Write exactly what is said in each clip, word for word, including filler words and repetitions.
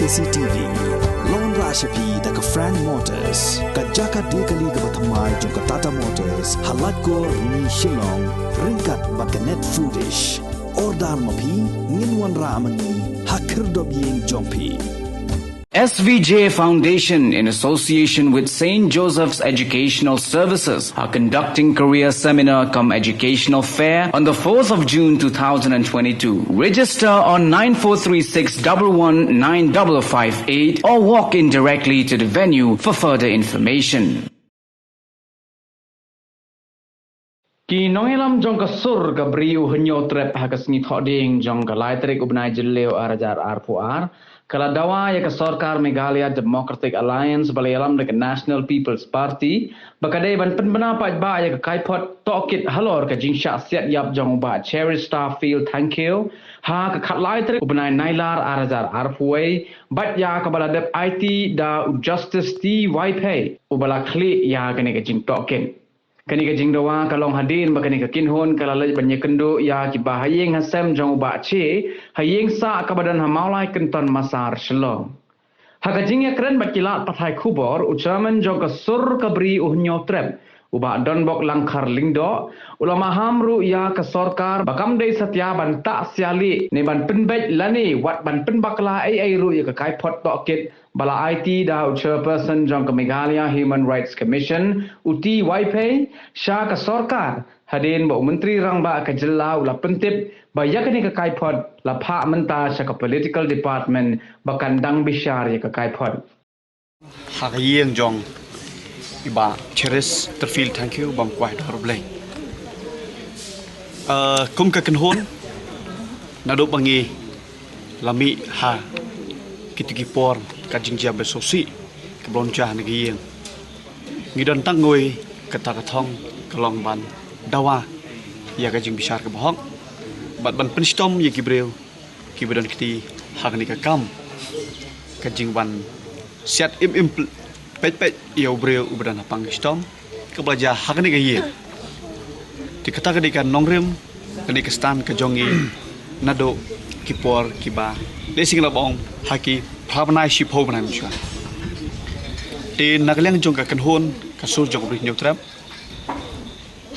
C T V. Long ra sha phi da ka Frank Motors, ka jaka die kali kaba thymmai jong ka Tata Motors, ha Laitkor, Rni, Shillong, ryngkat bad ka Net Foodish. Order ma phi, ngin wanrah ma ngi ha khyrdop ïing jong phi. S V J Foundation, in association with Saint Joseph's Educational Services, are conducting career seminar cum educational fair on the fourth of June two thousand and twenty-two. Register on nine four three six double one nine double five eight or walk in directly to the venue for further information. Ki nongïalam jong ka sur ka Bri U Hynñiewtrep ha ka sngi Thohdieng jong ka lai tarik u bnai Jylliew ar hajar arphew ar, ka la dawa ïa ka sorkar Meghalaya Democratic Alliance ba la ïalam da ka National People's Party ba ka dei ban pynbna paidbah ïa ka kaiphod tohkit halor ka jingshah siat ïap jong u Bah Cherish Starfield Thangkhiew ha ka khatlai tarik u bnai Nailar ar hajar arphew wei, bad ïa kaba la dep aiti da u Justice T Waiphei uba la khlieh ïa kane ka jingtohkit. Kane ka jingdawa ka long hadien ba kane ka kynhun ka la leit ban ïakynduh ïa kiba ha ïing ha sem jong u Bah Che ha ïing sah kaba don ha Mawlai Kynton Massar, Shillong. Ha ka jingïakren bad ki lad pathai khubor, u Chairman jong ka sur ka Bri U Hynñiewtrep, u Bah Donbok Langkhar Lyngdoh, u la maham ruh ïa ka sorkar ba kam dei satia ban tah sialieh ne ban pynbeit lane wat ban pynbakla ei ei ruh ïa ka kaiphod tohkit ba la aiti da u Chairperson jong ka Meghalaya Human Rights Commission, u T Waiphei, sha ka sorkar, hadien ba u Myntri Rangbah ka jylla u la pyntip ba ïa kane ka kaiphod la phah mynta sha ka Political Department ba kan dang bishar ïa ka kaiphod. Ha ka ïing jong i Bah Cherish Starfield Thangkhiew, bam kwai dor Blei. Eh, kum ka kynhun, naduh ba ngi la mih ha kito ki por ka jingjia ba sngewsih kaba long jia ha kane ka ïing, ngi don tang kawei kata ka thong, ka long ban dawa ïa ka jingbishar kaba hok bad ban pynshitom ïa ki briew kiba don kti ha kane ka kam ka jingwan siat im im peit peit ïa u briew uba don ha pang ka shitom kaba la jia ha kane ka ïing. Te kata ka dei ka nongrim, kane ka stand ka jong ngi naduh ki por kiba lehse ngi lah ban ong ha ki phra bnai shiphew bnai mynshuwa. Te na ka liang jong ka kynhun ka sur jong ka Bri U Hynñiewtrep,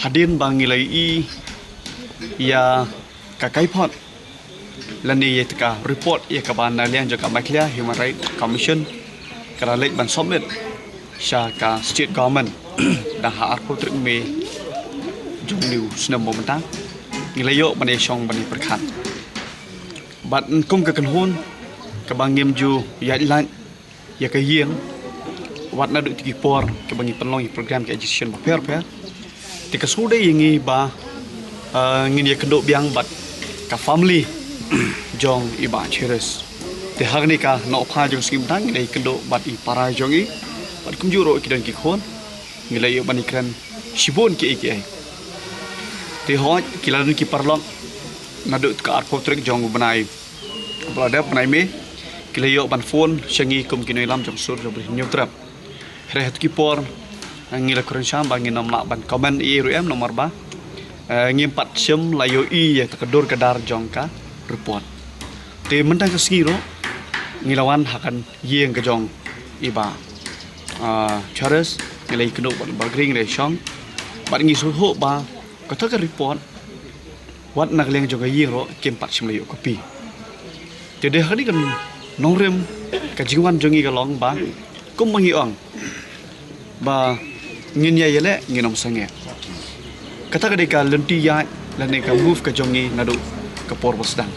hadien ba ngi la ïohi ïa ka kaiphod lane ïa ka report ïa kaba na liang jong ka Meghalaya Human Rights Commission ka la leit ban submit sha ka State Government da ha arphew tarik May jong une u snem ba mynta, ngi la ïoh ban ïashong ban ïapyrkhat. Bad kum ka kynhun kaba ngim ju ïaid lait ïa ka ïing, wat naduh kito ki por kaba ngi pynlong ïa ki program ki agitation bapher bapher, te ka shu dei ïa ngi ba, eh, ngin ïakynduh biang bad ka family jong i Bah Cherish. Te ha kane ka nohphah jong ka sngi mynta ngi la ïakynduh bad i para jong i bad kumjuh ruh ki don ki khun, ngi la ïoh ban ïakren shibun kiei kiei. Te hooid, ki la don ki paralok naduh ka arphew tarik jong u bnai ba la dep, bnai May, ki la ïoh ban phone sha ngi kum ki nongïalam jong sur jong ka Bri U Hynñiewtrep. Hynrei ha kito ki por, eh, ngi la kren sham ba ngin ym lah ban comment ei ei ruh em namar ba, eh, ngim pat shym la ïohi ïa ka dur ka dar jong ka report. Te mynta ka sngi ruh ngi la wan ha ka ïing ka jong i Bah, ah, Cherish, ngi la ïakynduh bad u Bah Gring, ngi la ïashong bad ngi sngewthuh ba kata ka report wat na ka liang jong ka ïing ruh kim pat shym la ïoh copy. Te dei ha kane ka nongrim, ka jingwan jong ngi ka long ba kumba ngi ong ba ngin ïa ïaleh, ngin ym sangeh. Kata ka dei ka lynti ïaid lane ka move ka jong ngi naduh ka por ba sdang.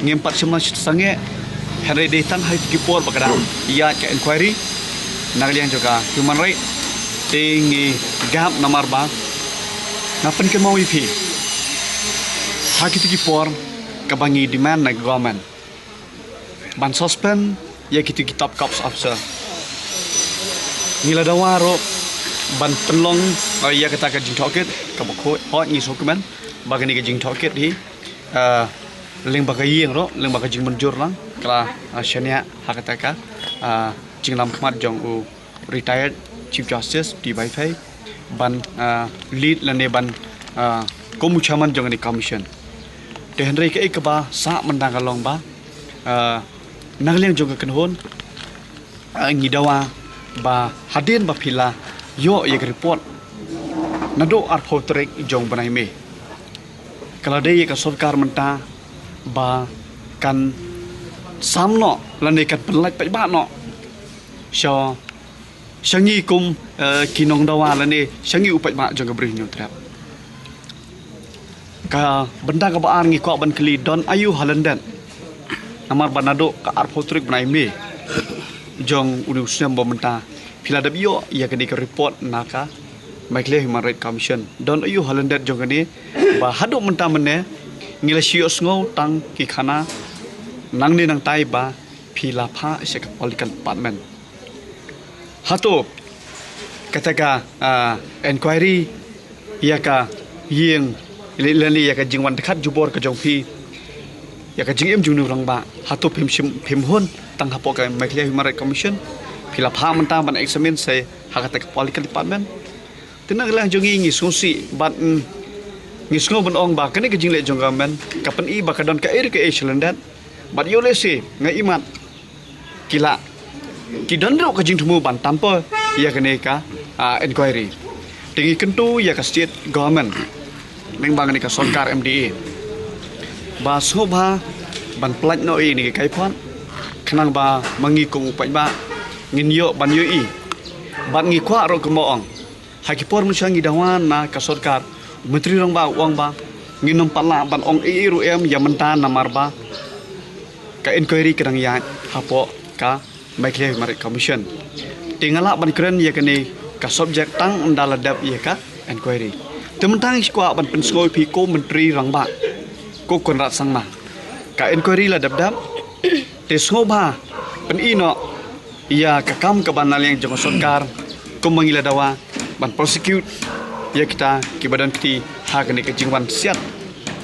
Ngim pat shym la sangeh, hynrei dei tang ha kito ki por ba ka dang ïaid ka inquiry na ka liang jong ka human right, te ngi gap namar ba nga pynkynmaw ïa phi, ha kito ki por kaba ngi demand na ka government ban suspend ïa kito ki top cops officer, ngi la dawa ruh ban pynlong, eh, ïa kata ka jingtohkit kaba khuid. Hooid, ngi sngewkmen ba kane ka jingtohkit hi, eh, lyngba ka ïing ruh, lyngba ka jingmynjur lang, ka la, eh, shaniah ha kata ka, eh, jinglam khmat jong u retired Chief Justice T Waiphei ban, ah, lead lane ban, ah, kum u chairman jong kane ka commission. Te hynrei kaei kaba sah mynta ka long ba, ah, Na ka liang jong ka kynhun, ah, ngi dawa ba hadien ba phi la ïoh ïa ka report naduh arphew tarik jong bnai May, ka la dei ïa ka sorkar mynta ba kan sam noh lane kan pynlait paidbah noh sha sha ngi kum, eh, ki nongdawa lane sha ngi u paidbah jong ka Bri Hynñiewtrep. Ka bynta kaba ar ngi kwah ban kylli, don aïu ha lyndet? Namar ba naduh ka arphew tarik bnai May jong une u snem ba mynta phi la dep ïoh ïa kane ka report na ka Meghalaya Human Rights Commission. Don aïu ha lyndet jong kane ba haduh mynta mynne ngi la shu ïohsngew tang ki khana nangne nangtai ba phi la phah sha ka political department. Hato kata ka, ah, inquiry ïa ka ïing lane ïa ka jingwan dkhat jubor ka jong phi ïa ka jingim jong une u rangbah, hato phim shim, phim hun tang hapoh ka Meghalaya Human Rights Commission? Phi la phah mynta ban examine sa ha kata ka political department? Te na ka liang jong ngi, ngi sngewsih bad, mm, ngi sngew ban ong ba kane ka jingleh jong government ka pyni ba ka don kaei re kaei sha lyndet. Bad ïoh lehse nga imat ki la, ki don ruh ka jingthmu ban tampa ïa kane ka, ah, inquiry. Te ngi kyntu ïa ka state government, lyngba kane ka sorkar M D A, ba sngewbha ban pynlait noh ïa kane ka kaiphod, khnang ba ma ngi kum u paidbah ngin ïoh ban ïohi. Bad ngi kwah ruh, kumba ong, ha ki por mynshuwa ngi dawa na ka sorkar, u Myntri Rangbah u ong ba ngin ym pat lah ban ong ei ei ruh em ïa mynta namar ba ka inquiry ka dang ïaid hapoh ka Meghalaya Human Rights Commission. Te nga lah ban kren ïa kane ka subject tang ynda la dep ïa ka inquiry. Te mynta ngi kwah ban pynsngew ïa phi ko Myntri Rangbah, ko Conrad Sangma. Ka inquiry la dep dep. Te sngewbha pyni noh ïa ka kam kaba na liang jong ka sorkar, kumba ngi la dawa ban prosecute ïa kita kiba don kti ha kane ka jingwan siat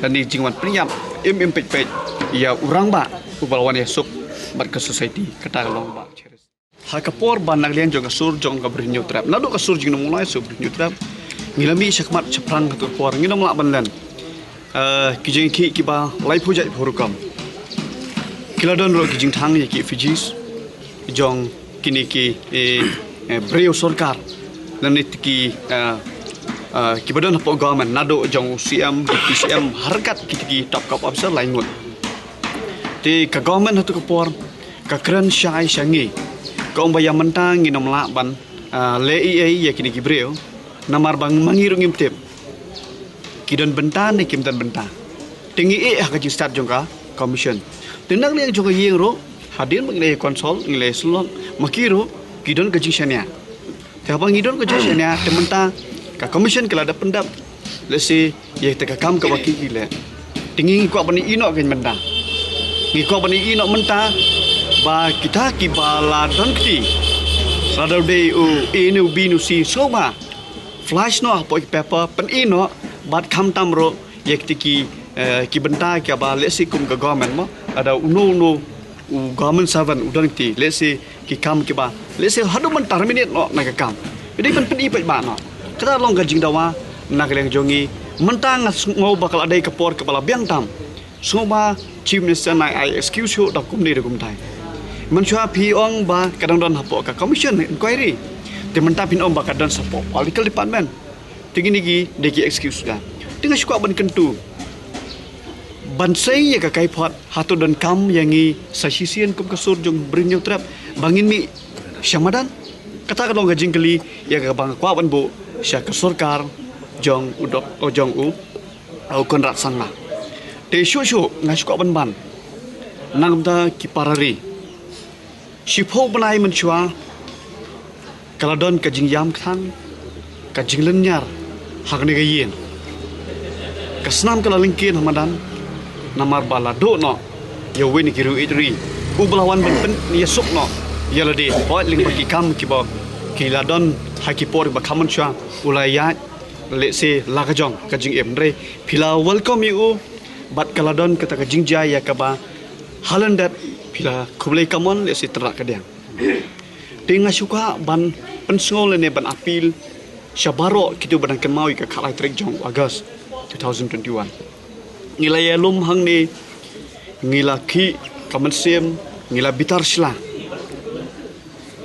lane jingwan pynïap im im peit peit ïa u rangbah uba la wan ïasuk bad ka society, kata ka long Bah Cheris. Ha ka por ba na ka liang jong ka sur jong ka Bri Hynñiewtrep, naduh ka sur jingdum u lai sur Bri Hynñiewtrep, ngi la mih shakhmat shaphrang, ha ka por ngin ym lah ban len, eh, ki jingkhih kiba laiphew jaitphew rukom. Ki la don ruh ki jingthang ïa ki effigies jong kine ki, eh, eh, briew sorkar lane ki, eh, eh, kiba don hapoh government, naduh jong u C M, Deputy C M, ha ryngkat kita ki top cop officer lai ngut. Te ka government ha kato ka por ka kren shai sha ngi, ka ong ba ïa mynta ngin ym lah ban, eh, leh ei ei ïa kine ki briew, namar ba ma ngi ruh ngim tip ki don bynta ne kim don bynta. Te ngi ïeh ha ka jingstad jong ka commission. Te na ka liang jong ka ïing ruh, hadien ba ngi la ïa consult, ngi la ïa synlong, ma ki ruh ki don ka jingshaniah. Te haba ngi don ka jingshaniah, te mynta ka commission ka la dep pyndep, lehse ïa kata ka kam kaba ki, ki leh. Te ngi, ngi kwah ban ïeh noh ka mynta. Ngi kwah ban ïeh noh mynta ba kita kiba la don kti, lada u dei u A ne u B ne u C, sngewbha flash noh hapoh ki paper, pyni noh, bad khamtam ruh ïa kita ki, eh, ki bynta kiba lehse kum ka government mo, lada uno uno u government servant u don kti, lehse ki kam kiba lehse haduh ban terminate noh na ka kam. Ïa dei ban pyni paidbah noh. Kata long ka jingdawa na ka liang jong ngi. Mynta nga sngew ba ka la dei ka por kaba la biang tam. Sngewbha Chief Minister nai ai excuse shuh da kumne da kumtai. Mynshuwa phi ong ba ka dang don hapoh ka commission inquiry, te mynta phin ong ba ka don sa hapoh political department. Te kine ki dei ki excuse da. Te nga shu kwah ban kyntu, ban sei ïa ka kaiphod, hato donkam ïa ngi sa shisien kum ka sur jong Bri Hynñiewtrep ba ngin mih sha madan? Kata ka long ka jingkylli ïa kaba nga kwah ban buh sha ka sorkar jong u dok, o jong u, u Conrad Sangma. Te shuh shuh nga shu kwah ban ban, na ka bynta ki para ri, shiphew bnai mynshuwa ka la don ka jingïam kthang, ka jinglynñiar ha kane ka ïing. Ka snam ka la lyngkien ha madan namar ba la duh noh ïa uwei na ki riew ïeit ri uba la wan ban pynïasuk noh ïa lade, hooid, lyngba ki kam kiba ki la don ha ki por ba kham mynshuwa u la ïaid, lehse la ka jong ka jingim. Hynrei phi la welcome ïa u, bad ka la don kata ka jingjia ïa kaba ha lyndet phi la khublei kamon, lehse tynrah kadiang. Te nga shu kwah ban pynsngew lane ban appeal sha baroh kito ba dang kynmaw ïa ka khatlai tarik jong u August two thousand twenty-one. Ngi la ïalum hangne, ngi la khih ka mynsiem, ngi la bitar shla.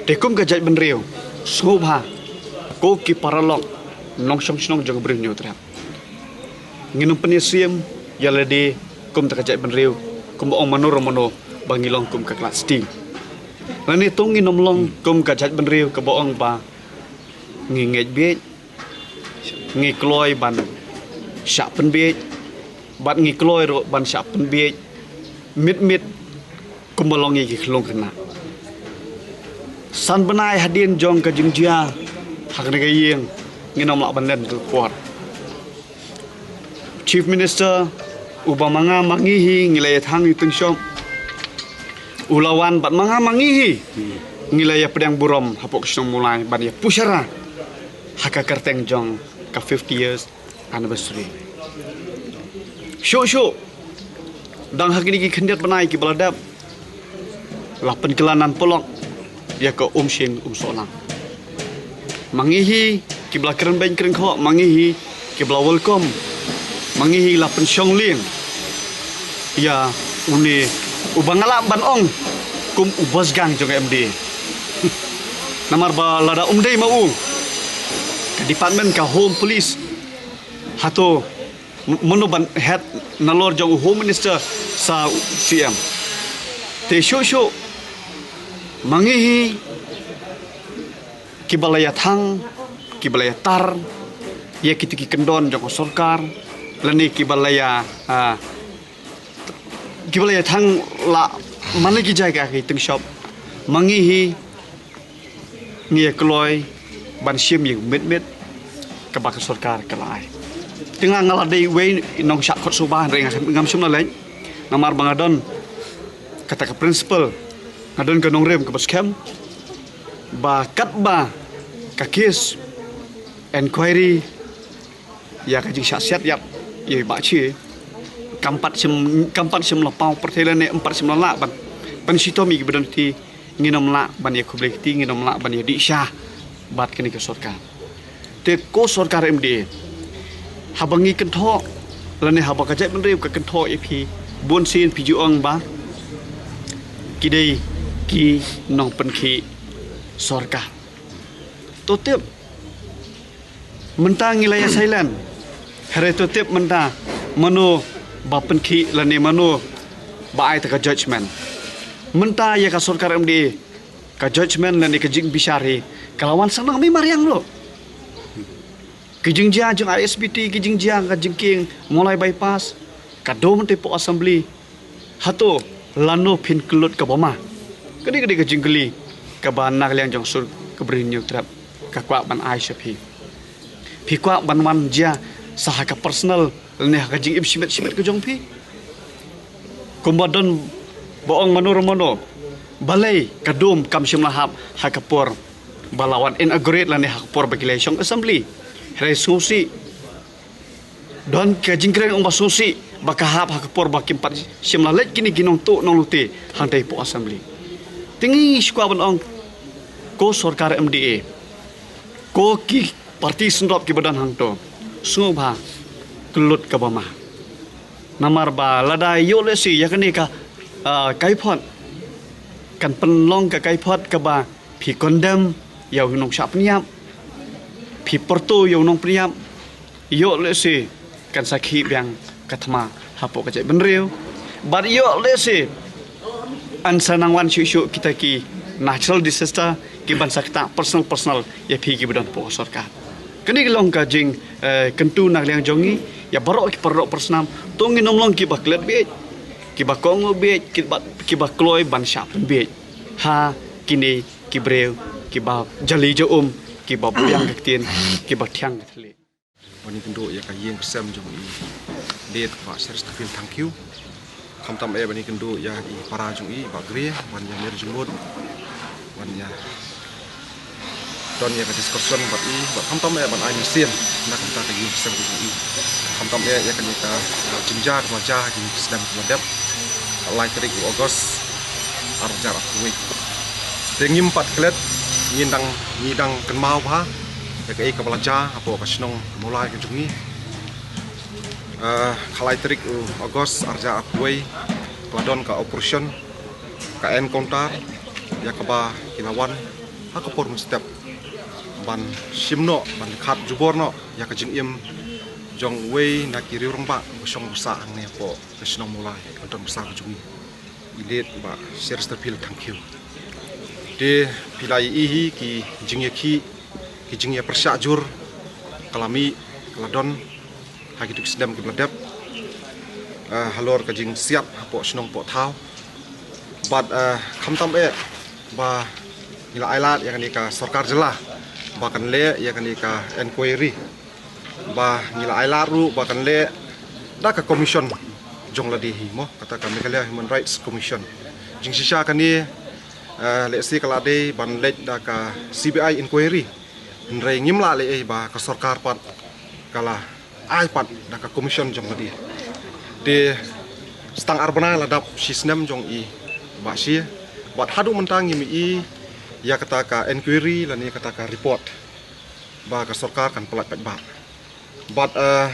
Te kum ka jaitbynriew, sngewbha, ko ki paralok nongshong shnong jong ka Bri Hynñiewtrep, ngin ym pynïasyriem ïa lade kum da ka jaitbynriew, kumba ong mano re mano ba ngi long kum ka khlad sting. Lane to ngin ym long kum ka jaitbynriew kaba ong ba ngi ngeit bieit, ngi kloi ban shah pynbieit, bad ngi kloi ruh ban shah pynbieit mit mit kumba long ïa ki khyllung khynnah. San bnai hadien jong ka jingjia ha kane ka ïing, ngin ym lah ban len ka por. Chief Minister, uba ma nga ma ngi hi ngi la ïa thang ïa u tyngshop, u la wan bad ma nga ma ngi hi ngi la ïa pdiang burom hapoh ka shnong Mawlai ban ïa pushara ha ka kyrteng jong ka fifty years anniversary. Shuh shuh, dang ha kine ki khyndiat bnai kiba la dep, la pynkylla nan polok ïa ka um shing um sohlang. Ma ngi hi kiba la kren beiñ kren khoh, ma ngi hi kiba la welcome, ma ngi hi la pynshong lieng ïa une uba nga lah ban ong kum u bosgang jong ka M D A. Namar ba lada um dei ma u, ka department ka Home Police, hato m-, mano ban head nalor jong u Home Minister sa u C M? Te shuh shuh, ma ngi hi kiba la ïa thang, kiba la ïa tar ïa kita ki kyndon jong ka sorkar, lane kiba la ïa, ah, kiba la ïa thang la man la ki jaka ki tyngshop, ma ngi hi ngi ïa kloi ban shim ïa u mit mit kaba ka sorkar ka la ai. Te nga nga la dei uwei nongshah khot suba, hynrei nga ngam shym la leit, namar ba nga don kata ka principle, nga don ka nongrim kaba skhem ba katba ka case inquiry ïa ka jingshah siat ïap ïa i Bah Shie, kam pat shym, kam pat shym la paw pyrthei lane ym pat shym la lah ban pynshitom ïa kiba don kti, ngin ym lah ban ïa khublei kti, ngin ym lah ban ïa dih sha bad kane ka sorkar. Te ko sorkar M D A, haba ngi kynthoh lane haba ka jaitbynriew ka kynthoh ïa phi, bun sien phi ju ong ba ki dei ki nongpynkhih sorkar. To tip, mynta ngi la ïa silent, hynrei to tip mynta mano ba pynkhih lane mano ba ai ta ka judgment. Mynta ïa ka sorkar M D A, ka judgment lane ka jingbishar hi ka la wan sa nang mih mariang ruh. Ki jingjia jong I S B T, ki jingjia ka jingkieng Mawlai Bypass, ka dum te hapoh Assembly. Hato lano phin kyllut kaba ma? Kane ka dei ka jingkylli kaba na ka liang jong sur ka Bri Hynñiewtrep ka kwah ban ai sha phi. Phi kwah ban wan jia sa ha ka personal lane ha ka jingim shimet shimet ka jong phi? Kumba don ba ong mano re mano, balei ka dum kam shym la hap ha ka por ba la wan inaugurate lane ha ka por ba ki la shong Assembly? Hynrei sngewsih, don ka jingkren ong ba sngewsih ba ka hap ha ka por ba kim pat shym la leit kine ki nongtuh nonglute hangtei hapoh Assembly. Te ngi shu kwah ban ong, ko sorkar M D A, ko ki parti syndrop kiba don hangto, sngewbha kyllut kaba ma. Namar ba lada ïoh lehse ïa kane ka, ah, kaiphod kan pynlong ka kaiphod kaba phi condemn ïa u nongshah pynïap, phi pyrto ïa u nongpynïap, ïoh lehse kan sa khih biang ka thma hapoh ka jaitbynriew. Bad ïoh lehse yn sa nang wan shuh shuh kita ki natural disaster kiban sa ktah personal personal ïa phi kiba don hapoh ka sorkar. Kane ka long ka jing, eh, kyntu na ka liang jong ngi ïa baroh ki paralok parsnam, to ngin ym long kiba klet bieit, kiba kohnguh bieit, kiba, kiba kloi ban shah pynbieit ha kine ki briew kiba jali ja um, kiba biang ka ktien, kiba thiang ka thylliej. Ban ïakynduh ïa ka ïing ka sem jong i Ded Bah Sir Stephen Thangkhiew. Khamtam eh ban ïakynduh ïa i para jong i Bah Gre, ban ïa mer jingmut, ban ïa don ïa ka discussion bad i, bad khamtam eh ban ai mynsiem na ka bynta ka ïing ka sem ka jong i. Khamtam eh ïa kane ka jingjia kaba la jia ha kine ki snem kiba la dep, lai tarik u August, ar hajar arphew wei. Te ngim pat klet, ngi dang, ngi dang kynmaw bha ïa kaei kaba la jia hapoh ka shnong Mawlai ka jong ngi. Ah, ka lai tarik u August ar hajar arphew wei, ka la don ka operation Ka encounter ïa kaba ki la wan ha ka por mynstep ban shim noh, ban khat jubor noh ïa ka jingim jong uwei na ki riew rangbah ba shong ba sah hangne hapoh ka shnong Mawlai, ka don ba sah ka jong ngi, i late Bah Cheristerfield Thangkhiew. Te phi la ïohi hi ki jingïakhih, ki jingïapyrshah jur ka la mih, ka la don ha kitu ki snem kiba la dep, eh, halor ka jingsiat hapoh shnong poh thaw. Bad, eh, khamtam eh ba ngi la ailad ïa kane ka sorkar jylla ba kan leh ïa kane ka enquiry, ba ngi la ailad ruh ba kan leh da ka commission jong lade hi mo, kata ka Meghalaya Human Rights Commission. Jingshisha kane, eh, lehse ka la dei ban leit da ka C B I inquiry, hynrei ngim lah leh ei ba ka sorkar pat ka la ai pat da ka commission jong lade. Te tang ar bnai la dap shi snem jong i Bah Shie, bad haduh mynta ngim i ïa kata ka enquiry lane kata ka report ba ka sorkar kan pyllait paidbah. Bad, eh,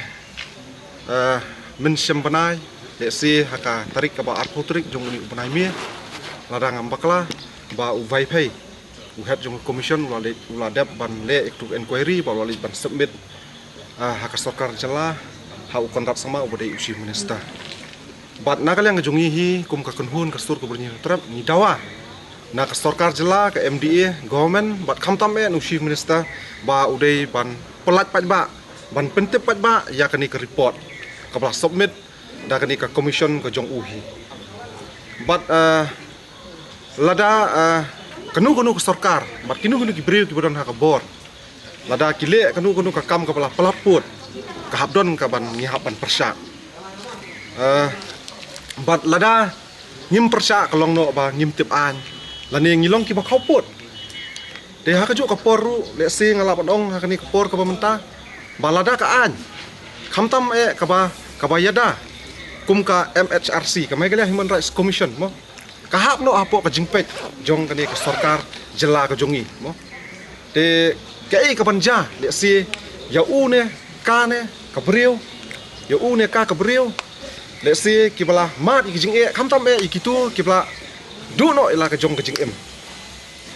eh, mynshem bnai, lehse ha ka tarik kaba arphew tarik jong une u bnai May, lada ngam bakla, ba u Vaiphei, u head jong ka commission, u la leit, u la dep ban leh ïa katu ka enquiry, ba u la leit ban submit, eh, ha ka sorkar jylla, ha u Conrad Sangma uba dei u chief minister. Bad na ka liang ka jong ngi hi kum ka kynhun ka sur ka byrni Hynñiewtrep ngi dawa na ka sorkar jylla, ka M D A government, bad khamtam eh na u chief minister, ba u dei ban pyllait paidbah, ban pyntip paidbah ïa kane ka report kaba la submit da kane ka commission ka jong u hi. Bad, eh, lada, eh, kano kano ka sorkar bad kino kino ki briew kiba don ha ka bor, lada ki leh kano kano ka kam kaba la palat pud, ka hap don ka ban ngi hap ban pyrshah. Eh, bad lada ngim pyrshah ka long noh ba ngim tip aiñ lane ngi long kiba khawpud. Te ha kajuh ka por ruh, lehse nga lah ban ong ha kane ka por kaba mynta, ba lada ka aiñ, khamtam eh kaba, kaba ïada kum ka M H R C, ka Meghalaya Human Rights Commission mo, ka hap noh hapoh ka jingpeit jong kane ka sorkar jylla ka jong ngi mo. Te kaei kaban jia, lehse ïa u ne ka ne ka briew, ïa u ne ka ka briew, lehse kiba la mad ïa ki jingeh, khamtam eh ïa kitu kiba la duh noh ïa la ka jong ka jingim.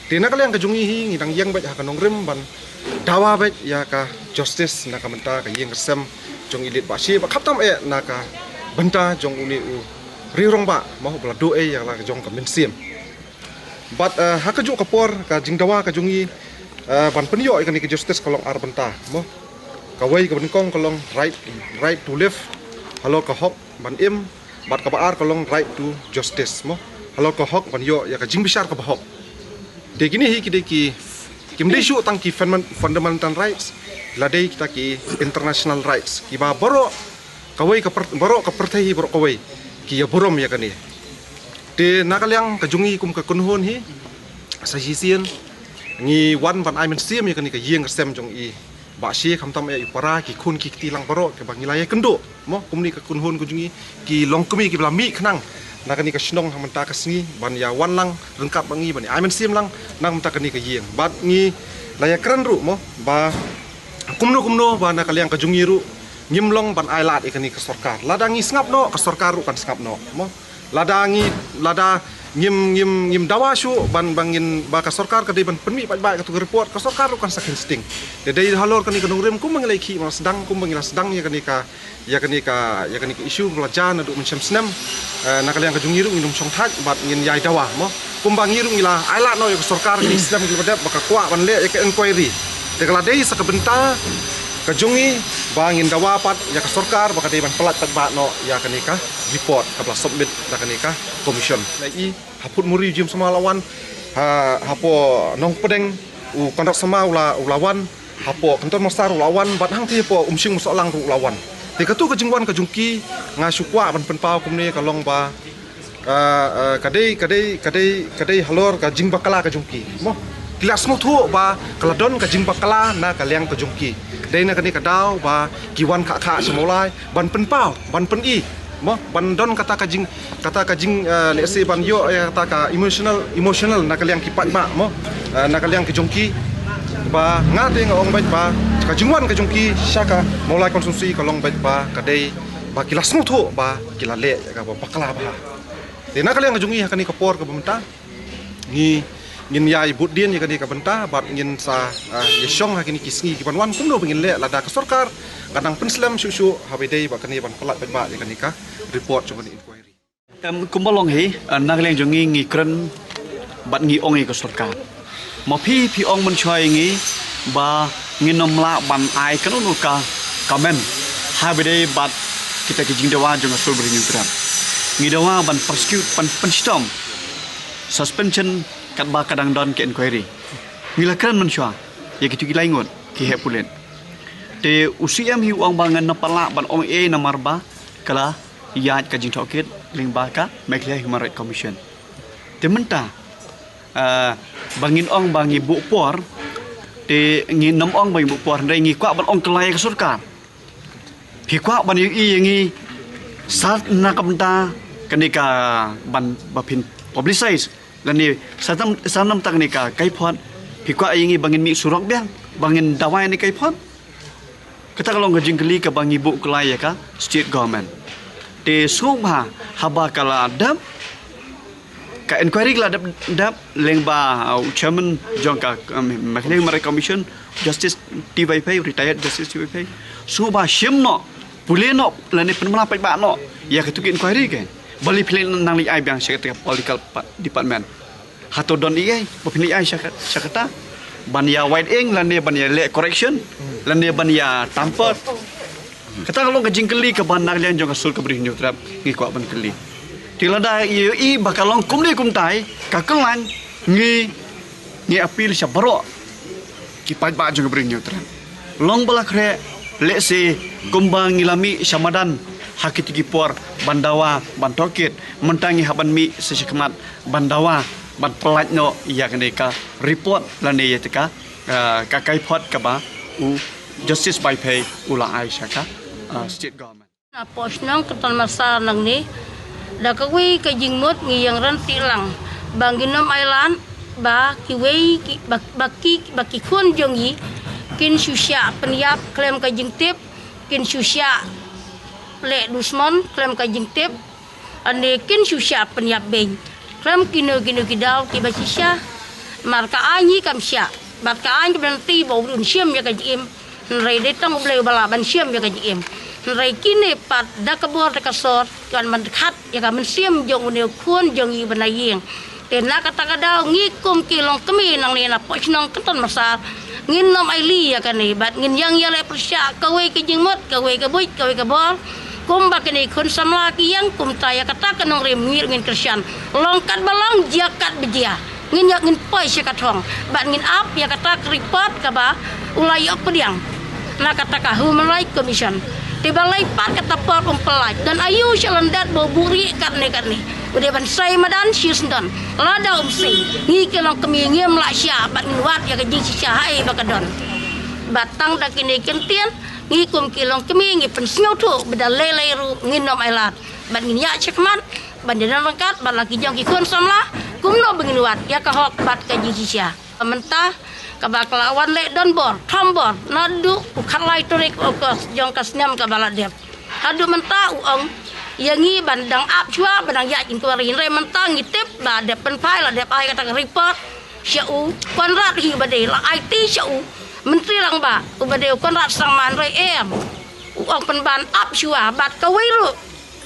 Te na ka liang ka jong ngi hi ngi dang ïeng beit ha ka nongrim ban dawa beit ïa ka justice na ka bynta ka ïing ka sem jong i late Bah Shie, bad khamtam eh na ka bynta jong une u riew rangbah mo, ba la duh ei ïa la ka jong ka mynsiem. Bad, eh, ha kajuh ka por ka jingdawa ka jong ngi, eh, ban pynïoh ïa kane ka justice ka long ar bynta mo. Kawei kaba nyngkong ka long right, right to life, halor ka hok ban im, bad kaba ar ka long right to justice mo, halor ka hok ban ïoh ïa ka jingbishar kaba hok. Te kine hi ki dei ki, kim dei shuh tang ki fun-, fundamental rights, la dei kita ki international rights kiba baroh kawei ka pyrth-, baroh ka pyrthei hi baroh kawei ki ïa burom ïa kane. Te na ka liang ka jong ngi kum ka kynhun hi, sa shisien ngi wan ban ai mynsiem ïa kane ka ïing ka sem jong i Bah Shie, khamtam eh i para, ki khun ki kti lang baroh kiba ngi la ïakynduh mo, kumne ka kynhun ka jong ngi, ki longkmie kiba la mih khnang na kane ka shnong ha mynta ka sngi ban ïa wan lang ryngkat bad ngi ban ïa ai mynsiem lang na mynta kane ka ïing. Bad ngi la ïakren ruh mo ba kumno kumno ba na ka liang ka jong ngi ruh ngim long ban ai lad ïa kane ka sorkar. Lada ngi sngap noh, ka sorkar ruh kan sngap noh mo. Lada ngi, lada ngim, ngim, ngim dawa shuh ban, ban ngin, ba ka sorkar ka dei ban pynmih paidbah ïa katu ka report, ka sorkar ruh kan sa kheiñ sting. Te dei halor kane ka nongrim kumba ngi la ïakhih, ba la sdang, kumba ngi la sdang ïa kane ka, ïa kane ka, ïa kane ka issue ba la jia naduh mynshem snem. Eh, na ka liang ka jong ngi ruh ngin ym shong thait bad ngin ïai dawa mo. Kumba ngi ruh ngi la ai lad noh ïa ka sorkar kine ki snem kiba dep ba ka kwah ban leh ïa ka inquiry. Te ka la dei sa ka bynta ka jong ngi ba ngin dawa pat ïa ka sorkar ba ka dei ban pyllait paidbah noh ïa kane ka report kaba la submit da kane ka commission. La i ha Phutmuri u James Sangma u la wan, ha, hapoh Nongpdeng u Conrad Sangma u la, u la wan, hapoh Kynton Massar u la wan, bad hangtei hapoh Umshing Umsohlang ruh u la wan. Te katu ka jingwan ka jong ki nga shu kwah ban pynpaw kumne ka long ba, ah, ah, ka dei, ka dei, ka dei, ka dei halor ka jingbakla ka jong ki mo. Ki la sngewthuh ba ka la don ka jingbakla na ka liang ka jong ki. Dei na kane ka daw ba ki wan kha kha sha Mawlai ban pynpaw, ban pyni mo, ban don kata ka jing, kata ka jing, eh, lehse ban ïoh, eh, kata ka emotional, emotional na ka liang ki paidbah mo, eh, na ka liang ki jong ki. Ba nga te nga ong beit ba ka jingwan ka jong ki sha ka Mawlai constituency ka long beit ba ka dei ba ki la sngewthuh ba ki la leh kaba bakla bha. Te na ka liang ka jong ngi ha kane ka por kaba mynta, ngi, ngin ïai bud dien ïa kane ka bynta bad ngin sa, ah, ïa shong ha kine ki sngi ki ban wan kumno ba ngin leh lada ka sorkar ka dang pynslem shuh shuh ha ba dei ba kane ban pyllait paidbah ïa kane ka report jong kane inquiry. Em, kumba long hi, eh, na ka liang jong ngi ngi kren bad ngi ong ïa ka sorkar. Ma phi phi ong mynshuwa ïa ngi ba ngin ym lah ban ai kano kano ka comment ha ba dei bad kita ki jingdawa jong ka Sur Bri Hynñiewtrep. Ngi dawa ban prosecute, ban pynshitom, suspension katba ka dang don ka inquiry. Ngi la kren mynshuwa ïa kitu ki lai ngut ki heh pulit. Te u C M hi u ong ba ngan ym pat lah ban ong ei namar ba ka la ïaid ka jingtohkit lyngba ka Meghalaya Human Rights Commission. Te mynta, ah, ba ngin ong ba ngi buh por, te ngin ym ong ba ngi buh por, hynrei ngi kwah ban ong kylla ïa ka sorkar. Phi kwah ban ïohi ïa ngi sa na ka bynta kane ka ban ba phin publicize lane sa tam, sa na ka bynta kane ka kaiphod, phi kwah ïa ngi ba ngin mih surok biang, ba ngin dawa ïa kane kaiphod. Kata ka long ka jingkylli kaba ngi buh kylla ïa ka state government. Te sngewbha haba ka la dep, ka inquiry ka la dep, dep lyngba, uh, u chairman jong ka, um, Meghalaya Human Rights Commission, Justice T Y Vaiphei, retired Justice T Y Vaiphei. Sngewbha shim noh, pule noh lane pynbna paidbah noh ïa katu ka inquiry ka. Balei phi leit nang leit ai biang sha kata ka political pa-, department? Hato don ei ei ba phin leit ai sha ka-, sha kata? Ban ïa write in lane ban ïa leh correction lane ban ïa tamper. Kata ka long ka jingkylli kaba na ka liang jong ka Sur ka Bri Hynñiewtrep ngi kwah ban kylli. Te lada ïohi ba ka long kumne kumtai, ka kyrlaiñ, ngi, ngi appeal sha baroh ki paidbah jong ka Bri Hynñiewtrep. Long ba la khreh, lehse kumba ngi la mih sha madan ha kiti ki por ban dawa, ban tohkit, mynta ngi hap ban mih sa sha khmat ban dawa, ban pyllait noh ïa kane ka report lane ïa kata ka, ah, ka kaiphod kaba u Justice Vaiphei u la ai sha ka, ah, state government. Napoh shnong Kynton Marsar nangne, da kawei ka jingmut ngi ïeng ryntih lang ba ngin ym ailad ba kiwei ki, ba, ba ki, ba ki khun jong ngi kin shu shah pynïap khlem ka jingtip, kin shu shah leh dusmon khlem ka jingtip, lane kin shu shah pynïap beiñ khlem kino kino ki daw kiba shisha. Namar ka aiñ hi kam shah, bad ka aiñ ka ban lynti ba u briew un shim ïa ka jingim. Hynrei dei tang U Blei uba lah ban shim ïa ka jingim. Hynrei kine pat da ka bor da ka sor ki wan ban khat ïa ka mynsiem jong une u khun jong ngi uba na ïing. Te na kata ka daw ngi kum ki longkmie nangne napoh shnong Kynton Marsar, ngin ym ailad ïa kane bad ngin ïeng ïaleh pyrshah kawei ka jingmut, kawei ka buit, kawei ka bor. Kumba kine ki khun samla ki ïeng, kumta ïa kata ka nongrim ngi ruh ngin kyrshan. Long katba long, jia katba jia. Ngin ïa, ngin poi sha ka thong bad ngin ap ïa kata ka report kaba u la ïoh pdiang na kata ka Human Rights Commission. Te balei pat kata por um pyllait? Don aïu sha lyndet ba u buhrieh katne katne? U dei ban sei madan shisyndon. Lada um sei, ngi ki longkmie ngim lah shah bad ngin wad ïa ka jingshisha haei ba ka don. Bad tang da kine ki kyntien, ngi kum ki longkmie ngi pynsngewthuh ba da lei lei ruh ngin ym ailad bad ngin ïaid shakhmat ban ïadon ryngkat bad la ki jong ki khun samla kumno ba ngin wad ïa ka hok bad ka jingshisha. Mynta kaba ka la wan leh donbor, thombor naduh u khatlai tarik August jong ka snem kaba la dep. Haduh mynta u ong ïa ngi ban dang ap shuwa, ban dang ïaid inquiry. Hynrei mynta ngi tip ba dep pynphai, la dep ai kata ka report sha u Conrad hi uba dei, la aiti sha u Myntri Rangbah uba dei u Conrad Sangma. Hynrei em, u ong pynban ap shuwa bad kawei ruh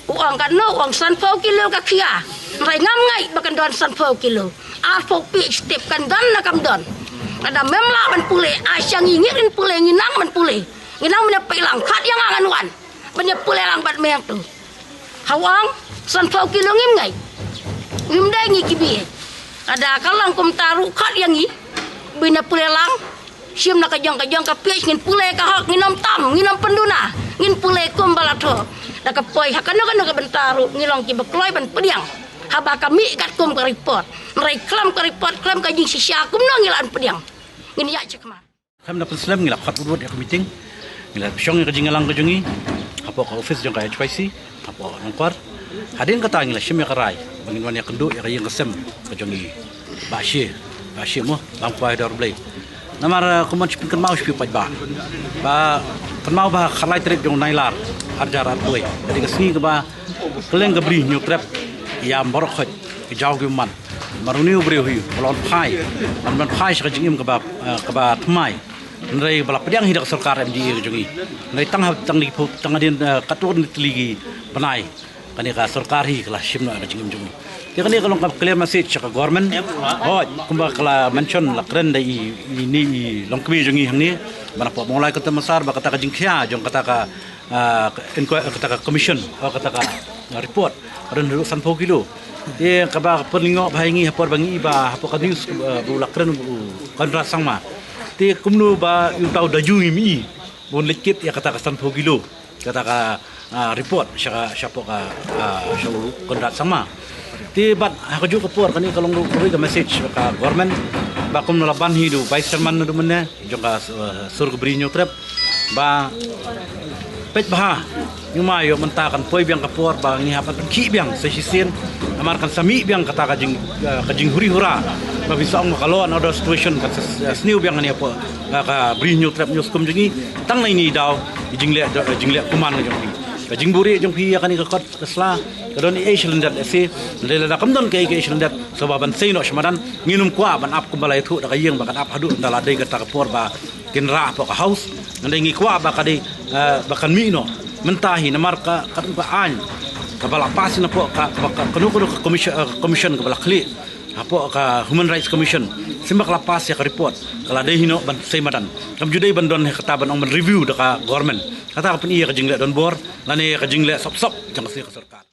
u ong katno, u ong sanphew kilo ka khia. Hynrei ngam ngeit ba kan don sanphew kilo. Arphew phi shtep kan don ne kam don. Lada mem lah ban pule, ai sha ngi, ngi kin pule, ngi nang ban pule. Ngi nang ban ïa peit lang, khat ïa nga ngan wan ban ïa pule lang bad me hangto. Ha u ong sanphew kilo, ngim ngeit. Ngim dei ngi ki bieit. Lada ka long kumta ruh, khat ïa ngi ban ïa pule lang. Shim na ka jong ka jong ka page, ngin pule ka hok, ngin ym tam, ngin ym pynduna, ngin pule kumba la thoh. Da ka poi ha kano kano ka bynta ruh ngi long kiba kloi ban pdiang. Haba ka mih katkum ka report. Hynrei khlem ka report, khlem ka jingshisha, kumno ngi lah ban pdiang? Ngin ïaid shakhmat. Khlem da pynslem ngi la khot wut wut ïa ka meeting. Ngi la shong ïa ka jingïalang ka jong ngi hapoh ka office jong ka H Y C. Hapoh Nongkwar. Hadien kata ngi la shim ïa ka rai ba ngin wan ïakynduh ïa ka ïing ka sem ka jong ngi. Ba shi, ba shi mo, bam kwai dor Blei. Namar, eh, kumba shu pynkynmaw sha phi paidbah. Ba kynmaw ba khatlai tarik jong u Nailar, arhajar arphew wei. Ka dei ka sngi kaba kylleng ka Bri Hynñiewtrep Ïa baroh khoit, jaw ki man. Mar une u briew hi, ba la wan phai, ban ban phai sha ka jingim kaba, eh, kaba thymmai. Hynrei ba la pdiang hi da ka sorkar M D A ka jong i. Hynrei tang ha, tang ni phu, tang hadien, eh, katto katne tylli ki bnai, kane ka sorkar hi ka la shim noh ka jingim jong i. Te kane ka long ka clear message sha ka government. Hooid, kumba ka la mention, la kren da i, i ni i longkmie jong i hangne, ba na pok Mawlai Kynton Massar, ba kata ka jingkhia jong kata ka, ah, inquir-, kata ka commission, oh, kata ka, ah, report, ka don haduh sanphew kilo. Te kaba pynlyngngoh bha ïa ngi ha por ba ngi i ba hapoh ka news, ah, ba u la kren u Conrad Sangma. Te kumno ba u tau da ju ngi mi i, bun leit kit ïa kata ka sanphew kilo, kata ka, ah, report sha ka, shapoh ka, ah, sha u Conrad Sangma. Te bad ha kajuh ka por, kane ka long ruh ka message ka government, ba kumno la ban hi da u vice chairman naduh mynne jong ka, ah, sur ka Bri Hynñiewtrep, ba peit bha, ïa ma ïoh mynta kan poi biang ka por ba ngi hap ban khih biang sa shisien. Namar kan sa mih biang kata ka jing, ah, ka jinghuri hura, ba phin sa ong ka law and order situation kan sa, ah, sniew biang hangne hapoh, ah, ka Bri Hynñiewtrep Hynñiewskum jong ngi. Tang na ine i daw, i jingleh, i jingleh kuman ka jong phi, ka jingbuhrieh jong phi ïa kane ka kot ka sla, ka don ei ei sha lyndet lehse. Hynrei lada kam don kaei kaei sha lyndet, sngewbha ban sei noh sha madan. Ngin ym kwah ban ap kumba la ïathuh da ka ïing ba kan ap haduh ynda la dei kata ka por ba kin rah hapoh ka House. Hynrei ngi kwah ba ka dei, eh, ba kan mih noh mynta hi, namar ka, ka, ka aiñ kaba la pass hi napoh ka, kaba ka, kano kano ka commission, eh, commission kaba la khlieh hapoh ka Human Rights Commission, symba ka la pass ïa ka report, ka la dei hi noh ban sei madan. Kam ju dei ban don hi kata ban ong ban review da ka government. Kata ka pyni ïa ka jingleh donbor lane ïa ka jingleh sop sop jong ka sorkar.